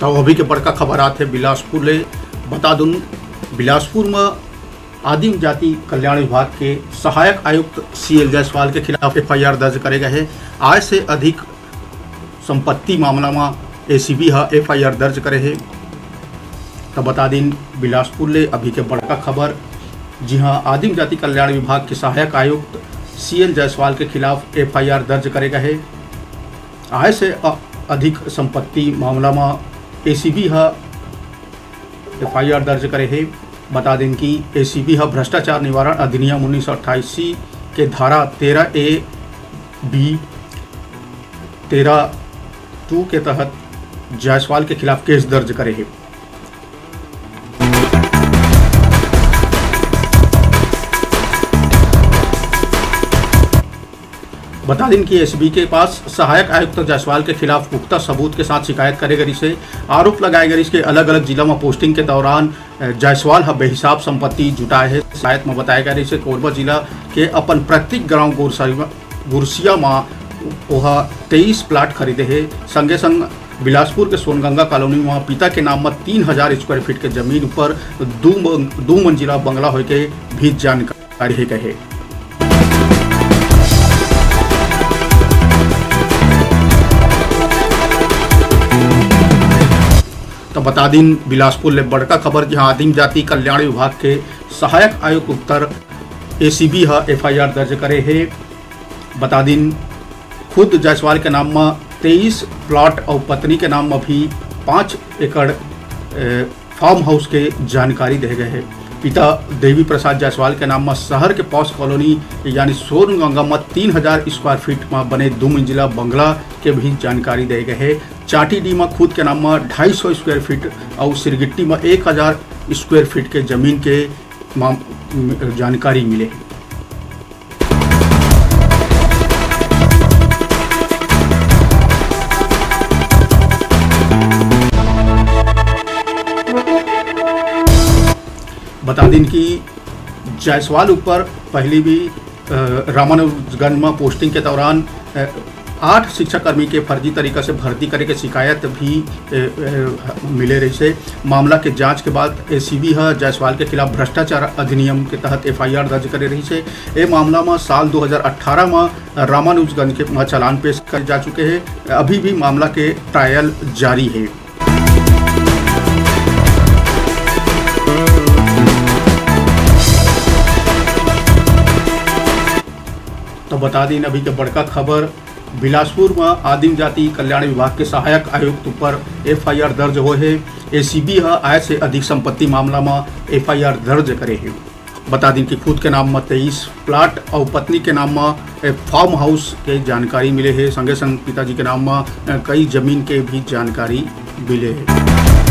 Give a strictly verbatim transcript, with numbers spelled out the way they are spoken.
अउ अभी के बड़का खबर आत हे बिलासपुर ले। बता दुन, बिलासपुर म आदिम जाति कल्याण विभाग के सहायक आयुक्त सीएल जायसवाल के खिलाफ एफआईआर दर्ज करे गए हे। आय से अधिक संपत्ति मामला म एसीबी ह एफआईआर दर्ज करे हे। त बता दिन बिलासपुर ले अभी के बड़का खबर, जिहां आदिम जाति कल्याण विभाग के सहायक आयुक्त सीएल जायसवाल के खिलाफ एफआईआर दर्ज करे गए हे। आय से अ-, अधिक संपत्ति मामला म एसीबी ह एफआईआर दर्ज करे हे। बता दें कि एसीबी ह भ्रष्टाचार निवारण अधिनियम उन्नीस सौ अट्ठासी के धारा तेरह ए बी तेरह टू के तहत जायसवाल के खिलाफ केस दर्ज करे हे। बता दिन कि एसीबी के पास सहायक आयुक्त जायसवाल के खिलाफ पुख्ता सबूत के साथ शिकायत करे गई से आरोप लगाए गए के अलग-अलग जिला में पोस्टिंग के दौरान, अ, जायसवाल ह बेहिसाब संपत्ति जुटाए हे। शिकायत में बताया गया से कोरबा जिला के अपन प्रत्येक गांव गुरसरिया, गुरसिया में ओह तेईस प्लाट खरीदे हे। संगे संग बिलासपुर के सोनगंगा कॉलोनी में पिता के नाम में तीन हजार स्क्वायर फीट के जमीन ऊपर दू मंजिला बंगला होय के भी जानकारी हे कहे। तो बता दिन बिलासपुर ले बड़का खबर, जहां आदिम जाति कल्याण विभाग के सहायक आयुक्त उत्तर एसीबी ह एफआईआर दर्ज करे हे। बता दिन खुद जायसवाल के नाम म तेईस प्लाट अउ पत्नी के नाम म भी पाँच एकड़, ए, फार्म हाउस के जानकारी दे गए हे। पिता देवी प्रसाद जायसवाल के नाम म शहर के पॉश कॉलोनी यानी सोनगंगा म तीन हजार स्क्वायर फीट म बने दू मंजिला बंगला के भी जानकारी दे गए हे। चाटी डी म खुद के नाम म ढाई सौ स्क्वायर फीट अउ सिरगिट्टी म एक हजार स्क्वायर फीट के जमीन के माम-, जानकारी मिले हे। बता दिन कि जायसवाल ऊपर पहली भी, अ, रामानुजगंज में पोस्टिंग के दौरान, अ, आठ शिक्षाकर्मी के फर्जी तरीका से भर्ती करे के शिकायत भी, अ, अ, मिले रहिसे। मामला के जांच के बाद एसीबी ह जायसवाल के खिलाफ भ्रष्टाचार अधिनियम के तहत एफआईआर दर्ज करे रहिसे। ए मामला म साल दो हज़ार अठारह म रामानुजगंज के म चालान पेश करे जा चुके हे। अभी भी मामला के ट्रायल जारी हे। तो बता दिन अभी के बड़का खबर, बिलासपुर म आदिम जाति कल्याण विभाग के सहायक आयुक्त ऊपर एफआईआर दर्ज होए हे। एसीबी ह आय से अधिक संपत्ति मामला म एफआईआर दर्ज करे हे। बता दिन कि खुद के नाम म तेईस प्लाट अउ पत्नी के नाम म ए फार्म हाउस के जानकारी मिले हे। संगे संग पिताजी के नाम म, अ, कई जमीन के भी जानकारी मिले हे।